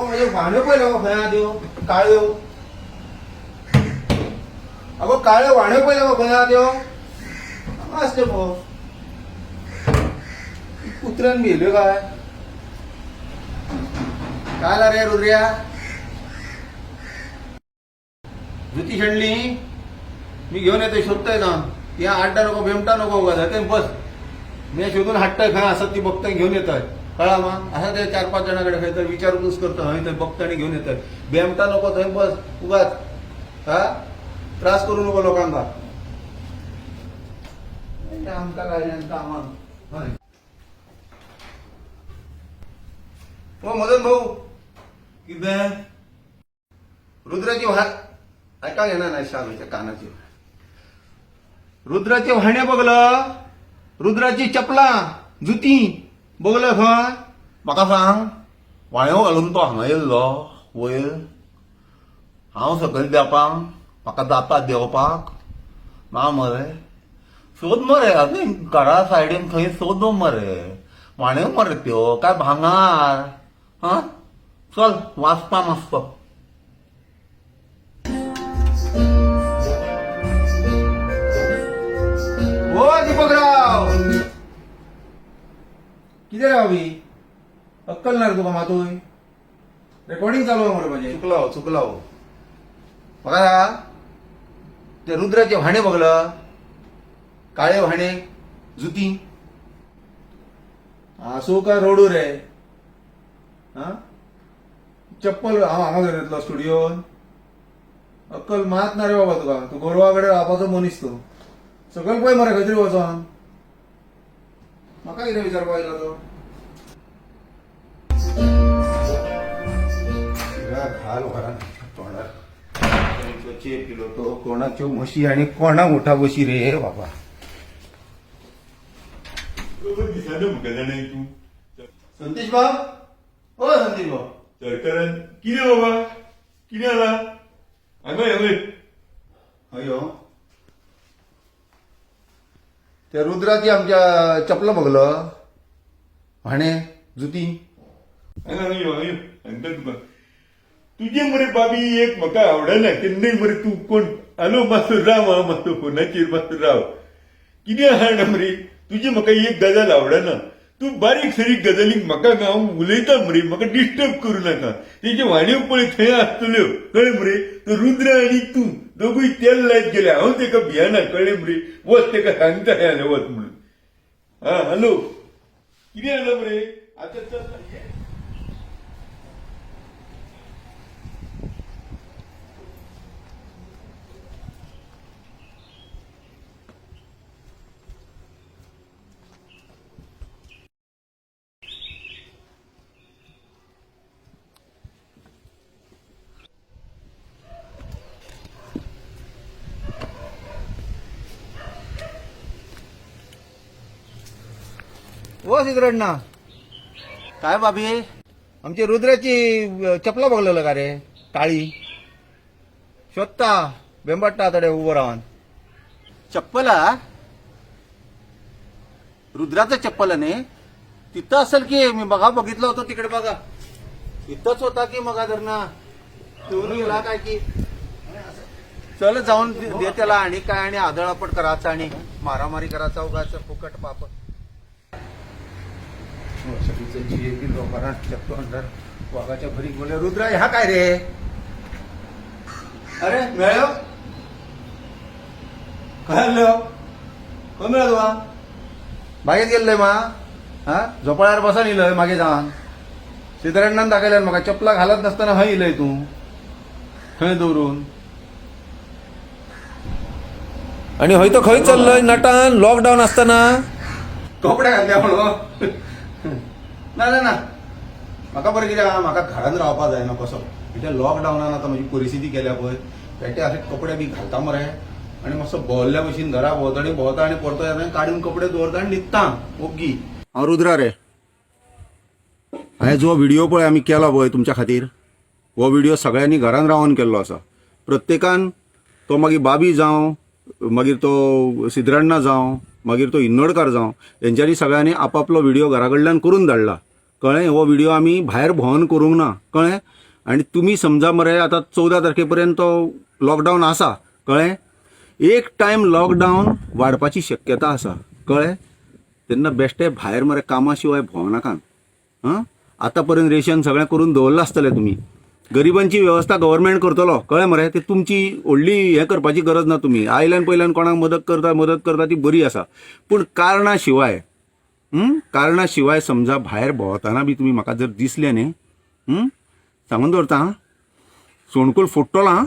अगो म्हजे व्हाण्यो पळयल्यो गो खंय आहा त्यो काळ्यो. अगो काळ्यो व्हाण्यो पळयल्यो गो खंय आहा त्यो. हांगा आसल्यो गो. कुत्र्यान भियेल्यो काय. काय आला रे रुद्र्या, जुती शेणली. मी घेऊन येतोय, शोधतोय ना. या आड्डा नको, बेमटा नको, उगाच ते बस. मी शोधून हाडटय, खंय आसत ती बघतोय, घेऊन येतोय. कळा मा असा ते चार पाच जणांकडे खंय तर विचारपूस करतो, हय थंय बघतो आणि घेऊन येतोय. बेमटा नको, थंय बस उगाच. हा त्रास करू नको लोकांका. आमका काय कामाक. हय हो मदन भाऊ. कितें? रुद्राची व्हा ऐका घेणार नाही शालूच्या कानाची. रुद्राचे व्हाणे बघलं, रुद्राची चपला जुती बघलं खंय. म्हाका सांग, व्हाण्यो घालून तो हांगा येयल्लो वयर. हांव सकयल देंवपाक म्हाका जाता देंवपाक ना मरे. सोद मरे अजून घरा सायडीन खंय सोद मरे व्हाण्यो मरे त्यो काय भांगार. हा चल वाचपा मातसो. हो दीपकराव, कितें रे भाभी, अक्कल ना रे तुका मातूय. रेकॉर्डिंग चालू आहे मरे म्हजें. चुकला हो, चुकला हो. म्हाका सांग, ते रुद्राचे व्हाणे बघलं, काळे व्हाणे जुती. आसूं काय रोडू रे. हा चप्पल हांव हांगा घेवन येतलो स्टुडियोन. अक्कल मात ना रे बाबा तुका. तूं गोरवा कडेन रावपाचो मनीस तूं. सकयल पळय मरे खंय तरी वचोन. म्हाका कितें विचारपाक आयलो तो. घाल घरान तोंडार चेप दिलो तो. कोणाच्यो म्हशी आणि कोणाक उठा बशी रे बाबा. दिसना म्हाका जाणा तूं. संदेश भाऊ, ओ संदेश भाऊ. सरकारान कितें बाबा, कितें जाला हांगा हांगा? हय हो, त्या रुद्राची आमच्या चपला बघलं, व्हाणे जुती. हांगा हांगा यो, हांगा यो, सांगता तुका. तुजें मरे बाबी एक म्हाका आवडना केन्नाय मरे. तूं कोण हॅलो मातसो राव, आं मातसो फोनाचेर मातसो राव. कितें आहा जाणा मरे, तुजी म्हाका एक गजाल आवडना. तूं बारीक सारीक गजालींक म्हाका हांव उलयता मरे, म्हाका डिस्टर्ब करूं नाका. तेजे व्हाण्यो पळय थंय आसतल्यो, कळ्ळें मरे. तो रुद्र आनी तूं दोगूय तेल लायत गेले. हांव तेका भियेना, कळ्ळें मरे. वच तेका सांगता हें, वच म्हणून. आं हॅलो, कितें जालां मरे आतां? चल. हो सिगरेट काय बाबी, आमची रुद्राची चपला बघलेलं का रे काळी. शोधता बेंबट्टा तडे उभं रावन. चप्पला रुद्राचं चप्पल न्ही, तिथं असेल की. मी बघा बघितलं होतं तिकडे बघा, तिथंच होता की. मग धरणा ठेवून गेला काय की. चल जाऊन दे त्याला. आणि काय आणि आदळापट करायचा आणि मारामारी करायचा उगाच फुकट पाप. वाघाच्या भरी बोले रुद्रा ह्या काय रे. अरे मेळ्यो खंय आसल्यो, खंय मेळ्ळो तुका. बागेत गेल्लय मा. हा झोपाळ्यार बसून इलय मागीर जावन सिद्धरण्णान दाखयल्यान म्हाका. चपला घालत नासतना खंय इलय तूं, खंय दवरून. आणि हय तो खंय चल्लय नटान लॉकडावन आसतना? कपडे घातले म्हणून ना ना ना. म्हाका बरें कितें आहा, म्हाका घरान रावपा जायना कसो. म्हणजे लॉकडावनान आतां म्हजी परिस्थिती केल्या पळय. पेटे अशे कपडे बी घालता मरे आनी मातसो भोंवल्ल्या भशेन घरा भोंवतणी भोंवता आनी परतो येता आनी काडून कपडे दवरता आनी न्हिदता ओग्गी. हांव रुद्रा रे. हांवें जो व्हिडियो पळय आमी केला पळय तुमच्या खातीर, हो व्हिडियो सगळ्यांनी घरान रावन केल्लो आसा. प्रत्येकान तो मागीर बाबी जावं, मागीर तो सिद्राण्णा जावं, मागीर तो इन्नोडकार जावं, हेंच्यांनी सगळ्यांनी आपापलो व्हिडियो घरा कडल्यान करून धाडला. कळ्ळें? हो व्हिडिओ आमी भायर भोंवन करूंक ना, कळ्ळें? आनी तुमी समजा मरे आतां 14 तारखे पर्यंत तो लॉकडावन आसा, कळ्ळें? एक टायम लॉकडावन वाडपाची शक्यता आसा, कळ्ळें? तेन्ना बेश्टे भायर मरे कामा शिवाय भोंवनाकात. आं, आतां पर्यंत रेशन सगळें करून दवरलां आसतलें तुमी. गरिबांची वेवस्था गव्हर्मेंट करतलो, कळ्ळें मरे? ते तुमची व्हडली हें करपाची गरज ना. तुमी आयल्यान पयल्यान कोणाक मदत करता, मदत करता ती बरी आसा, पूण कारणा शिवाय, कारणा शिवाय समजा भायर भोंवतना बी तुमी म्हाका जर दिसले न्ही, सांगून दवरता आं, सोणकूल फोडटलो आं.